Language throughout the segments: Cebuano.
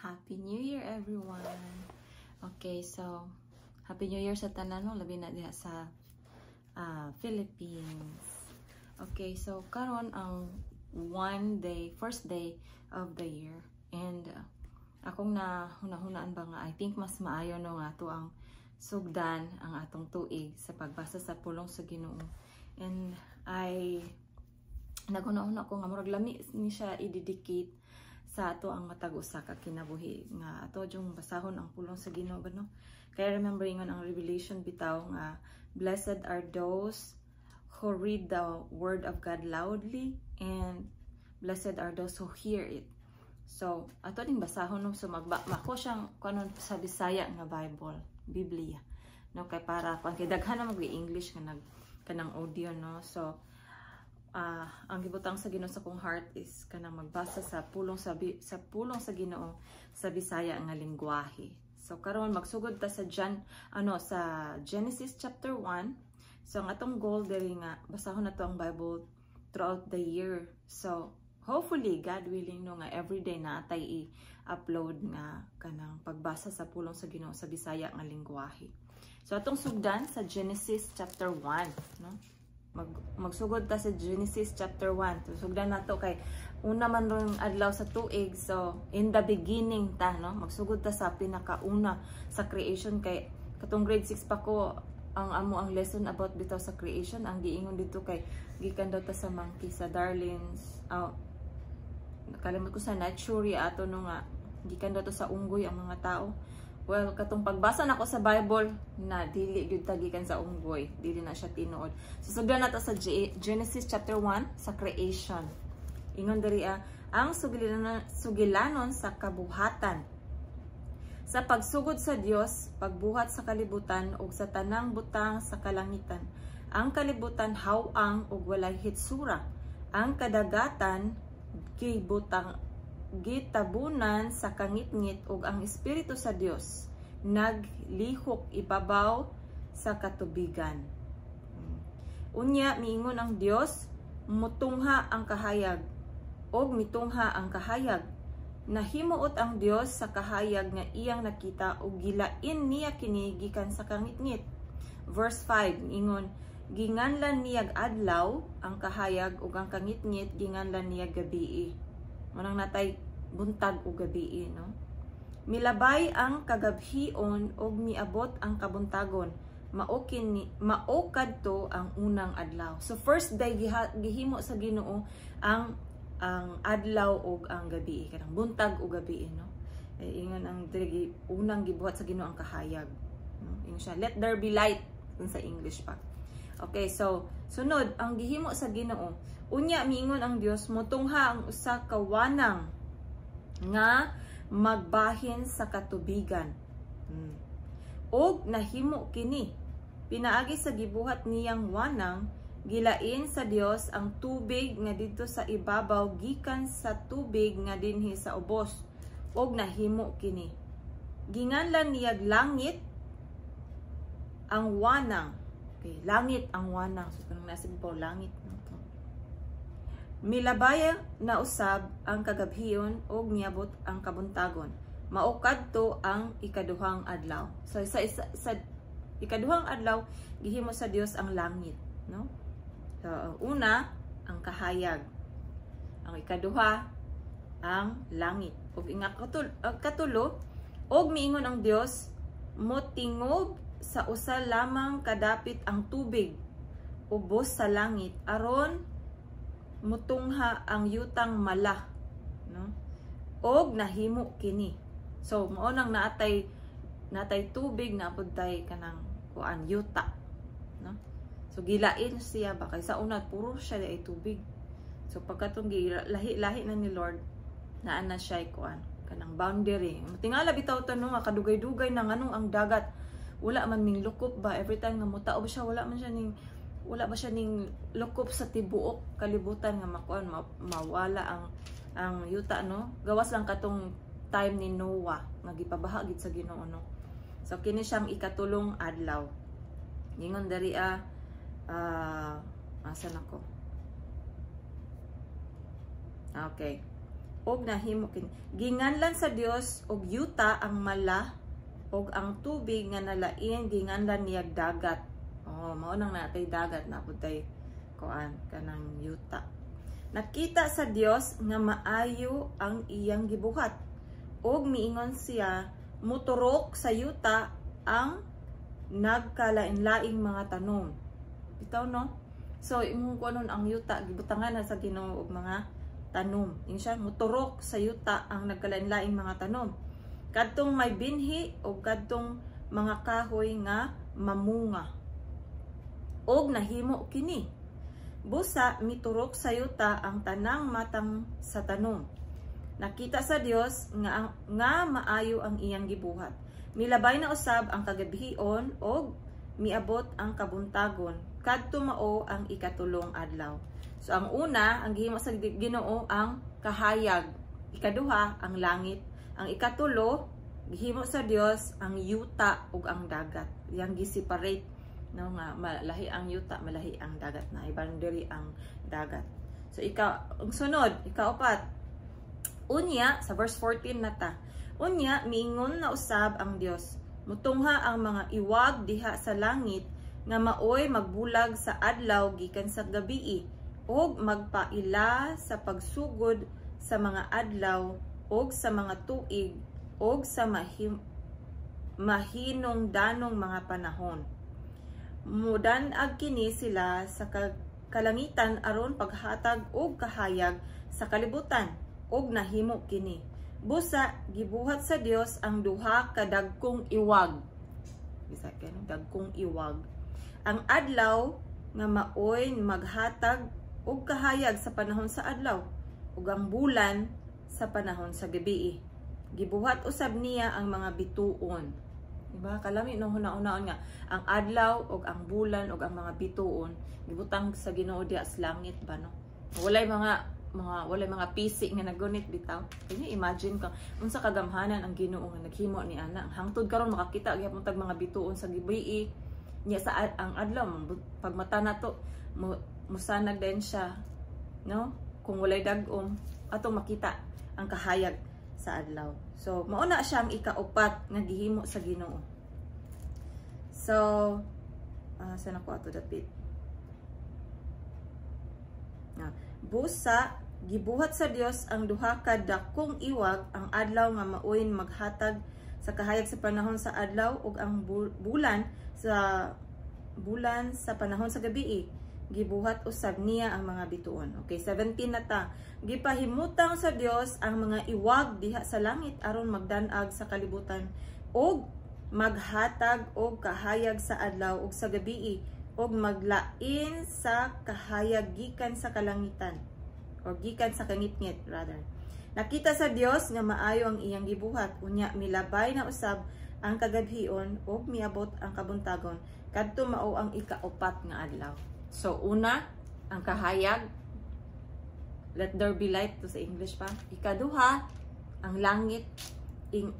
Happy New Year, everyone! Okay, so Happy New Year sa tanan, no, labi na diha sa Philippines. Okay, so karon ang one day, first day of the year. And akong na hunahunaan ba nga I think mas maayo, no, nga ato ang sugdan ang atong tuig sa pagbasa sa pulong sa Ginoo. And I naghuna-huna ko nga murag lami ni siya i-dedicate sa ato ang matag usa ka kinabuhi nga ato jung basahon ang pulong sa Ginoo ba, no? Kaya remember, ingon ang Revelation bitaw nga blessed are those who read the word of God loudly and blessed are those who hear it. So ato ning basahon, no? So magba mako siyang kanon sa Bisaya nga Bible, Biblia, no, kay para kung kay daghan na mag English nga nag kanang audio, no? So ang gibutang sa Ginoo sa kong heart is kanang magbasa sa pulong sa Ginoo sa Bisaya nga lengguwahe. So karon magsugod ta sa John ano sa Genesis chapter 1. So ang atong goal diri nga basahon nato ang Bible throughout the year. So hopefully, God willing, no, nga everyday na atay i-upload nga kanang pagbasa sa pulong sa Ginoo sa Bisaya nga lengguwahe. So atong sugdan sa Genesis chapter 1, no? Magsugod ta sa Genesis chapter 1. So, sugdan nato kay una man ron adlaw sa tuig. So, in the beginning ta, no? Magsugod ta sa pinakauna sa creation kay katong grade 6 pa ko, ang amo ang lesson about bitaw sa creation, ang giingon dito kay gikan daw ta sa monkey, sa Darwin's, oh, nakalimot ko sa nature ato, no, nga gikan daw to sa unggoy ang mga tao. Well, katong pagbasa nako sa Bible na dili gyud ta gikan sa unggoy, dili na siya tinuod. So sugdan nato sa Genesis chapter 1, sa creation. Ingon diri ang sugilanon sa kabuhatan. Sa pagsugod sa Dios, pagbuhat sa kalibutan ug sa tanang butang sa kalangitan. Ang kalibutan haw-ang ug walay hitsura. Ang kadagatan gibutang gitabunan sa kangitngit ug ang espiritu sa Dios naglihok ibabaw sa katubigan. Unya miingon ang Dios, "Mutungha ang kahayag." Og mitungha ang kahayag. Nahimuot ang Dios sa kahayag nga iyang nakita ug gilain niya kini gikan sa kangitngit. Verse 5 ingon, ginganlan niyag adlaw ang kahayag ug ang kangitngit ginganlan niya gabii. Manang natay buntag ug gabii, no? Milabay ang kagabhion ug miabot ang kabuntagon. Mao kini, mao kadto ang unang adlaw. So first day, gihimo sa Ginoo ang adlaw ug ang gabi, kanang buntag ug gabi, no? Eh, ingon ang diri, unang gibuhat sa Ginoo ang kahayag, no? Ingon siya, "Let there be light," sa English pa. Okay, so sunod ang gihimo sa Ginoo. Unya miingon ang Dios, "Mutungha ang usa ka wanang nga magbahin sa katubigan." Og nahimo kini. Pinaagi sa gibuhat niyang wanang, gilain sa Dios ang tubig nga didto sa ibabaw gikan sa tubig nga dinhi sa ubos. Og nahimo kini. Ginganlan niyag langit ang wanang. Okay, langit ang wanang. So kanang nasa ibabaw, langit, no? Milabay na usab ang kagabhion ug miabot ang kabuntagon. Mao kadto ang ikaduhang adlaw. So sa ikaduhang adlaw, gihimo sa Dios ang langit, no? So una ang kahayag. Ang ikaduha, ang langit. Ug inga katulo, og miingon ang Dios, "Motingob sa usa lamang kadapit ang tubig ubos sa langit aron mutungha ang yutang mala," no? Og nahimo kini. So mao nang naatay tubig, napud tay kanang kuan, yuta, no? So gilain siya ba kay sa una puro siya ay tubig. So pagkatong lahi-lahi na ni Lord, naa na siya kuan, kanang boundary. Tingala bitaw to, no, nga kadugay-dugay na nganong ang dagat wala man ning lukop ba? Every time nga mutaob siya, wala ba siya ning lukop sa tibuok kalibutan nga makuan, mawala ang yuta, no? Gawas lang katong time ni Noah nga gipabaha gid sa Ginoo, no? So kini siyang ikatulong adlaw. Ingon diri asa nako? Okay. Ug nahimo kini. Ginganlan sa Dios og yuta ang mala, ug ang tubig nga nalain ginganlan niyag dagat. Oh, mao nang natay dagat, naa pud tay kuan, kanang yuta. Nakita sa Dios nga maayo ang iyang gibuhat. Ug miingon siya, "Muturok sa yuta ang nagkalain-laing mga tanom." Bitaw, no? So imong kuanon ang yuta, gibutangan na sa Ginoo og mga tanom. Ingon siya, muturok sa yuta ang nagkalain-laing mga tanom, kadtong may binhi o kadtong mga kahoy nga mamunga. Og nahimo kini. Busa miturok sa yuta ang tanang matang sa tanom. Nakita sa Dios nga maayo ang iyang gibuhat. Milabay na usab ang kagabhion og miabot ang kabuntagon, kadto mao ang ikatulong adlaw. So ang una, ang gihimo sa Ginoo, ang kahayag. Ikaduha, ang langit. Ang ikatulo, gihimo sa Dios ang yuta ug ang dagat. Yang gi-separate, no, nga malahi ang yuta, malahi ang dagat, na boundary ang dagat. So ikaw ang sunod, ikaupat. Unya sa verse 14 na ta. Unya miingon na usab ang Dios, "Mutungha ang mga iwag diha sa langit nga maoy magbulag sa adlaw gikan sa gabii ug magpaila sa pagsugod sa mga adlaw ug sa mga tuig ug sa mahinungdanong mga panahon. Mudan-ag kini sila sa kalangitan aron paghatag og kahayag sa kalibutan." Ug nahimo kini. Busa gibuhat sa Dios ang duha ka dagkong iwag. Bisa kay dagkong iwag. Ang adlaw nga maoy maghatag og kahayag sa panahon sa adlaw, ug ang bulan sa panahon sa gabi. Gibuhat usab niya ang mga bituon. Diba? Kalami, no, huna-hunaon nga ang adlaw ug ang bulan ug ang mga bituon gibutang sa Ginoo diha sa langit ba, no? Walay mga pisi nga nagunit bitaw. Can you imagine kung unsa kagamhanan ang Ginoo nga naghimo ni ana? Hangtod karon makakita gyapon tag mga bituon sa gabii. Nya sa ang adlaw, pagmata nato musanag din siya, no? Kung walay dagom, atong makita ang kahayag sa adlaw. So mao na siya ang ikaupat nga gihimo sa Ginoo. So sa nako ato dapit. Busa gibuhat sa Dios ang duha ka dakong iwag, ang adlaw nga maoy maghatag sa kahayag sa panahon sa adlaw ug ang bulan sa panahon sa gabii. Gibuhat usab niya ang mga bituon. Okay, 17 na ta. Gipahimutang sa Dios ang mga iwag diha sa langit aron magdan-ag sa kalibutan ug maghatag og kahayag sa adlaw ug sa gabii ug maglain sa kahayag gikan sa kalangitan or gikan sa kangitngit rather. Nakita sa Dios nga maayo ang iyang gibuhat. Unya milabay na usab ang kagabhion ug miabot ang kabuntagon, kadto mao ang ikaupat nga adlaw. So una, ang kahayag, "Let there be light" to sa English pa. Ikaduha, ang langit.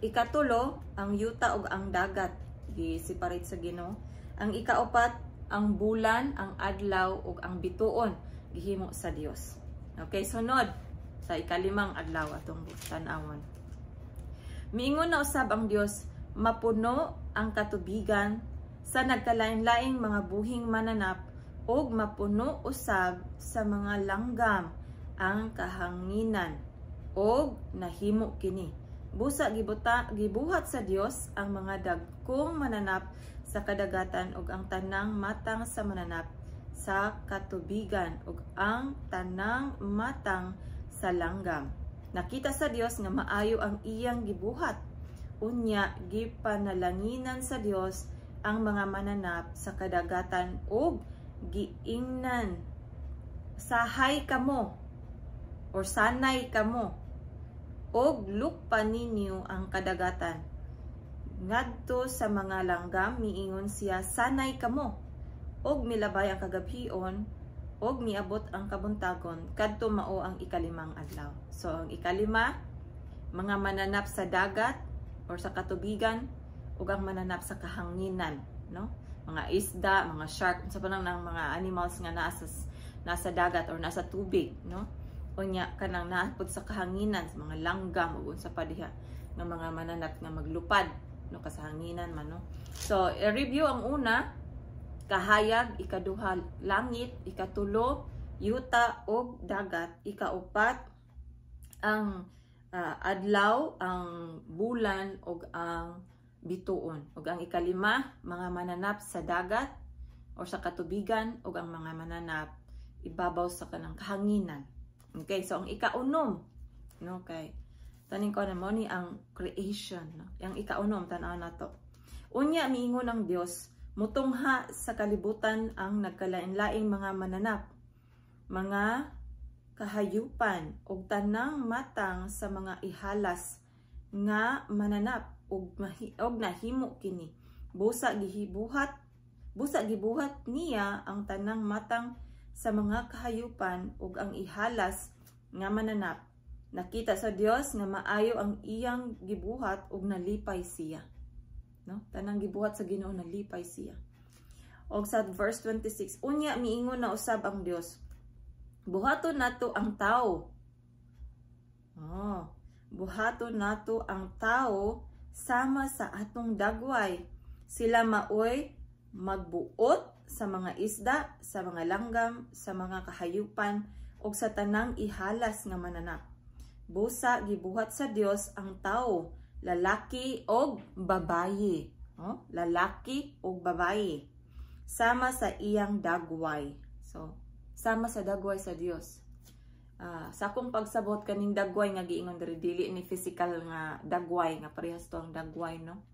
Ikatulo, ang yuta ug ang dagat, gi-separate sa Ginoo. Ang ikaupat, ang bulan, ang adlaw ug ang bituon, gihimo sa Dios. Okay, sunod sa ikalimang adlaw atong tan-awon. Miingon na usab ang Dios, "Mapuno ang katubigan sa nagkalain-laing mga buhing mananap ug mapuno usab sa mga langgam ang kahanginan." Og nahimo kini. Busa gibuhat sa Dios ang mga dagkong mananap sa kadagatan ug ang tanang matang sa mananap sa katubigan ug ang tanang matang sa langgam. Nakita sa Dios nga maayo ang iyang gibuhat. Unya gipanalanginan sa Dios ang mga mananap sa kadagatan ug giingnan, "Sahay kamo or sanay kamo og lukpa ninyo ang kadagatan." Ngadto sa mga langgam miingon siya, "Sanay kamo." Og milabay ang kagabhion og miabot ang kabuntagon, kadto mao ang ikalimang adlaw. So ang ikalima, mga mananap sa dagat or sa katubigan ug ang mananap sa kahanginan, no? Mga isda, mga shark, unsa pa nang mga animals nga nasa dagat or nasa tubig, no? Unya kanang naa pod sa kahanginan, sa mga langgam ug unsa pa diha nga mga mananap nga maglupad, no, kasahanginan man, no. So, i-review: ang una, kahayag; ikaduha, langit; ikatulo, yuta ug dagat; ikaupat, ang adlaw, ang bulan ug ang bituon; ug ang ikalima, mga mananap sa dagat or sa katubigan ug ang mga mananap ibabaw sa kanang kahanginan. Okay, so ang ikaunom, no, kay taning ko na mo ni ang creation, no? Ang ikaunom, tan-aw nato. Unya miingon ang Dios, "Mutungha sa kalibutan ang nagkalain-laing mga mananap, mga kahayupan ug tanang matang sa mga ihalas nga mananap," ug nahimo kini. Busa gibuhat niya ang tanang matang sa mga kahayupan ug ang ihalas nga mananap. Nakita sa Dios nga maayo ang iyang gibuhat ug nalipay siya. No? Tanang gibuhat sa Ginoo, nalipay siya. Og sa verse 26, unya miingon na usab ang Dios, "Buhaton nato ang tao. Oh, buhaton nato ang tao sama sa atong dagway. Sila maoy magbuot sa mga isda, sa mga langgam, sa mga kahayupan ug sa tanang ihalas nga mananap." Busa gibuhat sa Dios ang tao, lalaki og babayi. Oh, lalaki og babayi. Sama sa iyang dagway. So, sama sa dagway sa Dios. Sa akong pagsabot, kaning dagway nga giingon diri, dili ni physical nga dagway nga parehas to ang dagway, no.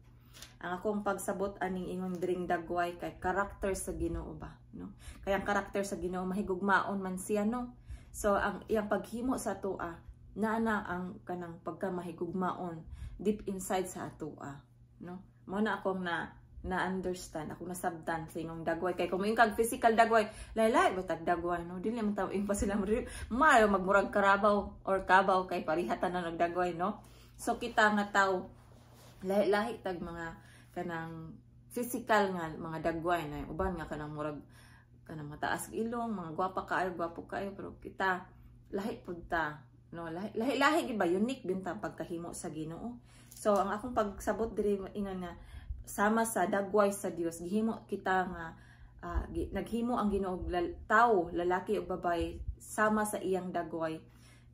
Ang akong pagsabot aning ingon diring dagway kay karakter sa Ginoo ba, no? Kaya ang karakter sa Ginoo, mahigugmaon man siya, no. So ang iyang paghimo sa atoa, naa na ang kanang pagka mahigugmaon deep inside sa atoa, no. Mo na akong na na-understand, ako nasabtan sa ingong dagway. Kay kung moingon kag physical dagway, lahi-lahi ba tag dagway, no? Dili man tao pa sila maayo magmurag karabaw or kabaw kay parihatan na nagdagway, no? So kita nga tao, lahi-lahi tag mga kanang physical nga mga dagway na uban nga kanang murag kanang mataas ilong, mga gwapa kaayo, gwapo kaayo, pero kita lahi pud ta, no? Lahi lahi, lahi ba, unique din ta pagkahimo sa Ginoo. So ang akong pagsabot diri, ingon nga sama sa dagway sa Dios, gihimo kita nga naghimo ang Ginoo tao, lalaki ug babaye, sama sa iyang dagway,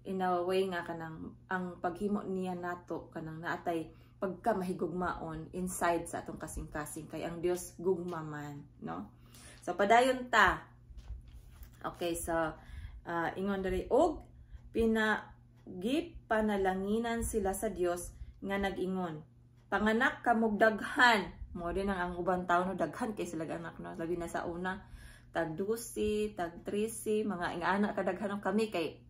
in a way nga kanang ang paghimo niya nato, kanang naatay pagka mahigugmaon inside sa atong kasing-kasing, kay ang Dios gugma man, no. So padayon ta. Okay, so ingon diri, og pinagipanalanginan sila sa Dios nga nag-ingon, "Panganak kamog daghan." Mo din ang uban tao, no, daghan kay sila anak, no, labi na sa una, tag 12, tag 13, mga ingana kadaghan. Kami kay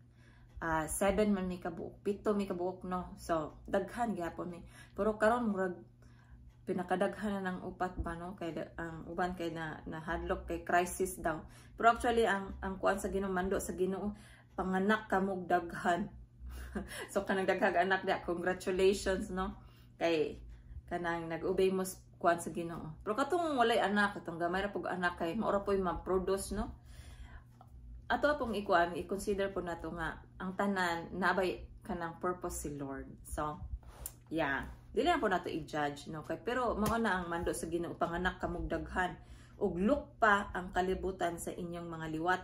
7 man mi kabuok, 7 mi kabuok, no. So daghan gyapon mi, pero karon murag pinakadaghan na ng upat ba, no, kay ang uban kay na nahadlok kay crisis daw. Pero actually ang kuan sa Ginoo, mando sa Ginoo, "Panganak kamog daghan." So kanang daghag anak da, congratulations, no, kay kanang nag-obey mo kuan sa Ginoo. Pero katong walay anak, katong gamay ra pug anak, kay maura po'y ma-produce, no. Ato pong ikuan, i-consider po nato nga ang tanan nabay kanang purpose si Lord. So yeah, dili na po nato i-judge, no, kay pero mao na ang mando sa Ginoo, "Panganak kamog daghan ug lukpa ang kalibutan sa inyong mga liwat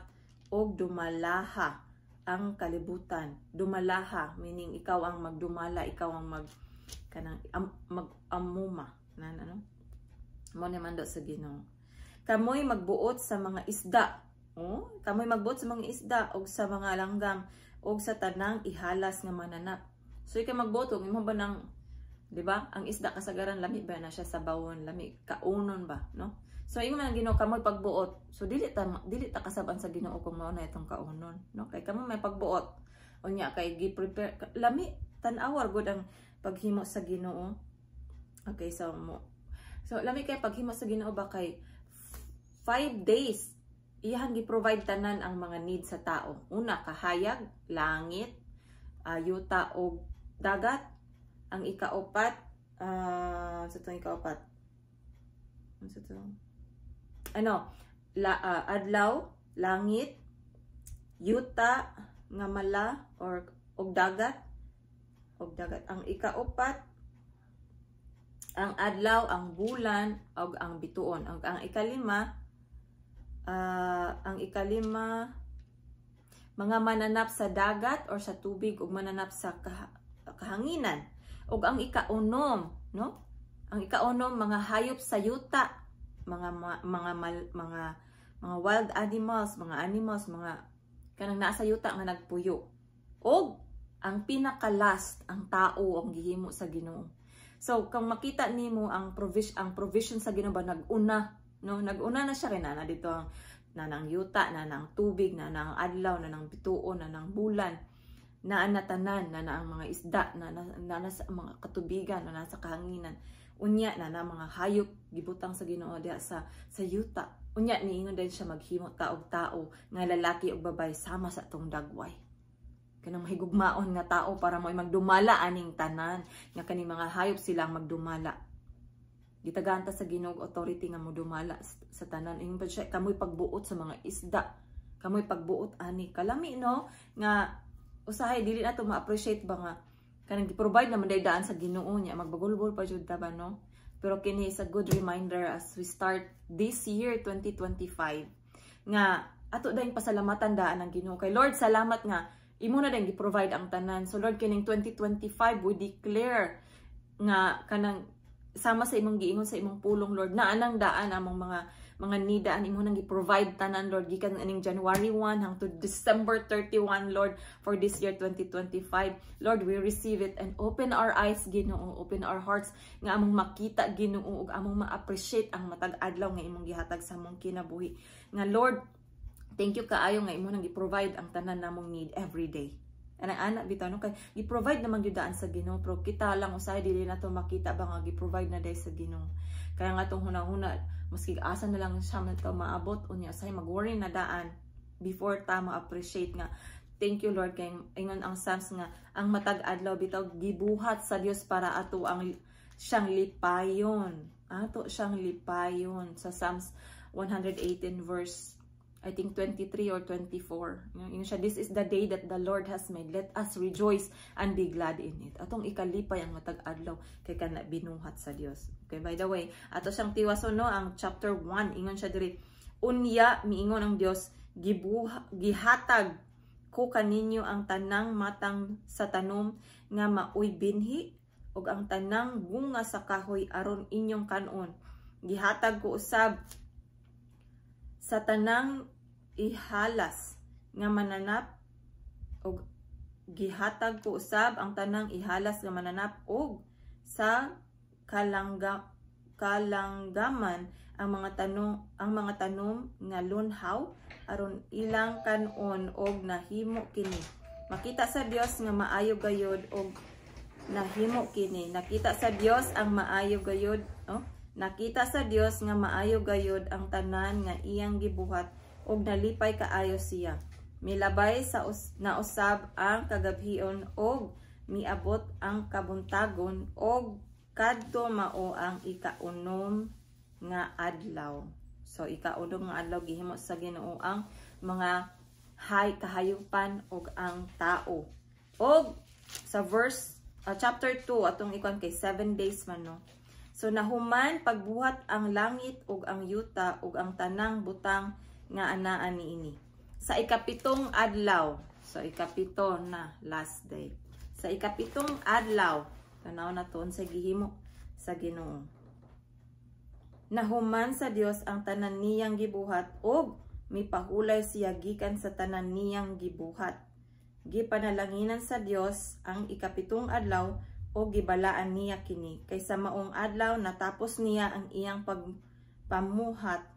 ug dumalaha ang kalibutan." Dumalaha meaning ikaw ang magdumala, ikaw ang mag kanang mag-amuma na ano mo ni mando sa Ginoo. "Kamoy magbuot sa mga isda." Oh, "Kamoy magbuot sa mga isda ug sa mga langgam ug sa tanang ihalas nga mananap." So ikaw magbuot ug imo ba nang, di ba? Ang isda kasagaran lami ba na siya sa bawon, lami kaunon ba, no? So ingon man ang Ginoo, "Kamoy pagbuot." So dili ta kasaban sa Ginoo kung mao na itong kaunon, no? Kay kamo may pagbuot. Unya kay gi-prepare lami, tan-awar gud ang paghimo sa Ginoo. Okay, so mo So lami kay paghimo sa Ginoo ba, kay 5 days iyang gi-provide tanan ang mga needs sa tao. Una, kahayag, langit, yuta og dagat. Ang ikaupat, sa itong ikaupat? Ano sa itong? Ano, adlaw, langit, yuta, nga mala or og dagat og dagat. Ang ikaupat, ang adlaw, ang bulan ug ang bituon. Ang ikalima, mga mananap sa dagat or sa tubig ug mananap sa kahanginan. Ug ang ikaunom, no? Ang ikaunom, mga hayop sa yuta, mga mga mga mga, mga wild animals, mga animals, mga kanang naa sa yuta nga nagpuyo. Og ang pinaka-last, ang tao ang gihimo sa Ginoo. So kung makita nimo ang provision sa Ginoo ba, nag-una, no? Nag-una na siya rin na dito ang na ng yuta, na ng tubig, na ng adlaw, na ng bituon, na ng bulan, na na tanan, na na ang mga isda, na na, na, na sa mga katubigan, na nasa kahanginan. Unya na na mga hayop gibutang sa Ginoo diha sa yuta. Unya niingon din siya, maghimo ta og tao nga lalaki ug babaye sama sa atong dagway, kanang mahigugmaon nga tao para mo magdumala aning tanan nga kani mga hayop, sila ang magdumala. Gitagaan ta sa Ginoo authority nga modumala sa tanan. Ingon pa siya, kamoy pagbuot sa mga isda, kamoy pagbuot ani. Kalami, no, nga usahay dili nato ma-appreciate ba nga kanang gi-provide naman day daan sa Ginoo niya, magbagulbol pa jud ta ba, no? Pero kini is a good reminder as we start this year 2025 nga ato dayong pasalamatan daan ang Ginoo kay Lord, salamat nga imo na din gi-provide ang tanan. So Lord, kining 2025, we declare nga kanang sama sa imong giingon sa imong pulong, Lord, na anang daan among mga nidaan, imo nang gi-provide tanan, Lord, gikan aning January 1 hangtod December 31, Lord, for this year 2025. Lord, we receive it and open our eyes, Ginoo, open our hearts nga among makita, Ginoo, ug among ma-appreciate ang matag adlaw nga imong gihatag sa among kinabuhi. Nga Lord, thank you kaayo nga imo nang gi-provide ang tanan namong need every day. Anang ana bitaw, no, kay gi-provide naman gyud daan sa Ginoo, pero kita lang usahay dili nato makita ba nga gi-provide na day sa Ginoo. Kaya nga atong hunahuna, maski asa na lang siya man maabot, unya usahay mag-worry na daan before ta ma-appreciate nga thank you, Lord, kay ingon ang Psalms nga ang matag adlaw bitaw gibuhat sa Dios para ato ang siyang lipayon. Ato siyang lipayon sa Psalms 118 verse, I think, 23 or 24. Yun siya, "This is the day that the Lord has made. Let us rejoice and be glad in it." Atong ikalipay ang matag adlaw kay kana binuhat sa Dios. Okay, by the way, ato siyang tiwason, no, ang chapter 1, ingon siya diri, "Unya miingon ang Dios, gibuha, gihatag ko kaninyo ang tanang matang sa tanom nga maoy binhi ug ang tanang bunga sa kahoy aron inyong kanon. Gihatag ko usab sa tanang ihalas nga mananap og gihatag ko usab ang tanang ihalas nga mananap og sa kalanggaman ang mga tanom nga lunhaw aron ilang kanon, og nahimo kini. Makita sa Dios nga maayo gayod, og nahimo kini." Nakita sa Dios ang maayo gayod, oh? Nakita sa Dios nga maayo gayod ang tanan nga iyang gibuhat ug nalipay kaayo siya. Milabay sa nausab ang kagabhion og miabot ang kabuntagon, og kadto mao ang ikaunom nga adlaw. So ikaunom nga adlaw, gihimo sa Ginoo ang mga kahayupan ug ang tao. Og sa verse chapter 2 atong ikon kay 7 days man, no. So nahuman pagbuhat ang langit ug ang yuta ug ang tanang butang nga anaa niini. Sa ikapitong adlaw, so ikapito na, last day. Sa ikapitong adlaw, tanaw na to sa gihimo sa Ginoo. Nahuman sa Dios ang tanan niyang gibuhat ug mipahulay siya gikan sa tanan niyang gibuhat. Gipanalanginan sa Dios ang ikapitong adlaw o gibalaan niya kini kay sa maong adlaw natapos niya ang iyang pagpamuhat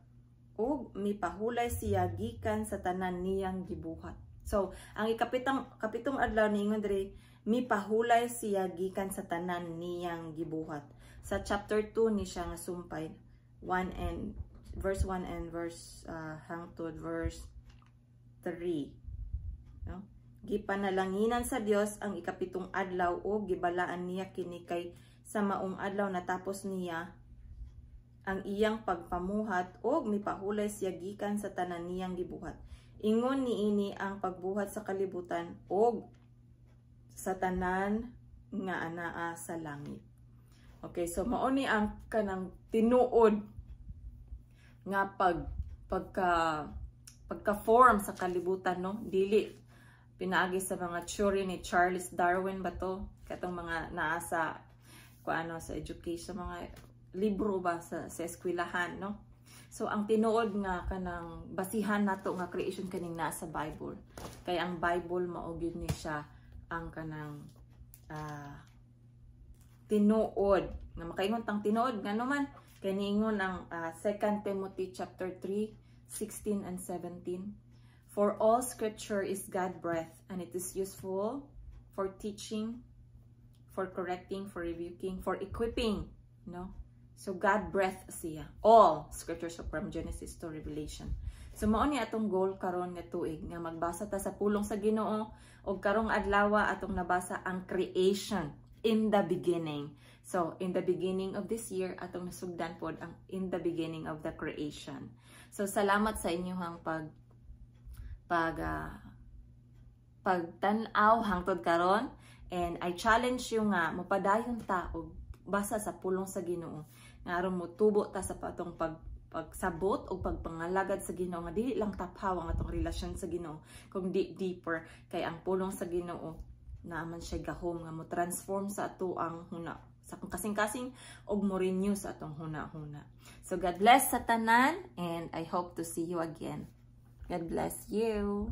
ug mipahulay siya gikan sa tanan niyang gibuhat. So, ang ikapitong adlaw, niingon diri, mipahulay siya gikan sa tanan niyang gibuhat. Sa chapter 2 ni siya nga sumpay, 1 and verse 1 and verse hangtod verse 3. No? Gipanalanginan sa Dios ang ikapitong adlaw o gibalaan niya kini kay sa maong adlaw natapos niya ang iyang pagpamuhat og mipahulay siya gikan sa tanan niyang gibuhat. Ingon niini ang pagbuhat sa kalibutan og sa tanan nga anaa sa langit. Okay, so mao ni ang kanang tinuod nga pagka form sa kalibutan, no? Dili pinaagi sa mga theory ni Charles Darwin ba to, katong mga naa sa kuano, sa education, mga libro ba sa eskwelahan, no? So ang tinuod nga kanang basihan nato nga creation, kaning naa sa Bible, kay ang Bible mao gyud ni siya ang kanang tinuod nga makaingon tang tinuod. Ngano man kay niingon ang 2 Timothy chapter 3 16 and 17, "For all scripture is God breath and it is useful for teaching, for correcting, for rebuking, for equipping," no? So God breath siya. All scriptures from Genesis to Revelation. So mao ni atong goal karon nga tuig, nga magbasa ta sa pulong sa Ginoo, ug karong adlaw atong nabasa ang creation, in the beginning. So in the beginning of this year, atong nasugdan pod ang in the beginning of the creation. So salamat sa inyong pagtan-aw hangtod karon, and I challenge you nga mopadayon ta og basa sa pulong sa Ginoo nga aron motubo ta sa atong pagsabot o pagpangalagad sa Ginoo, nga dili lang taphaw ang atong relasyon sa Ginoo kung di deeper, kay ang pulong sa Ginoo naa man siya gahom nga mo transform sa ato ang huna sa akong kasing-kasing og mo renew sa atong huna-huna. So God bless sa tanan and I hope to see you again. God bless you.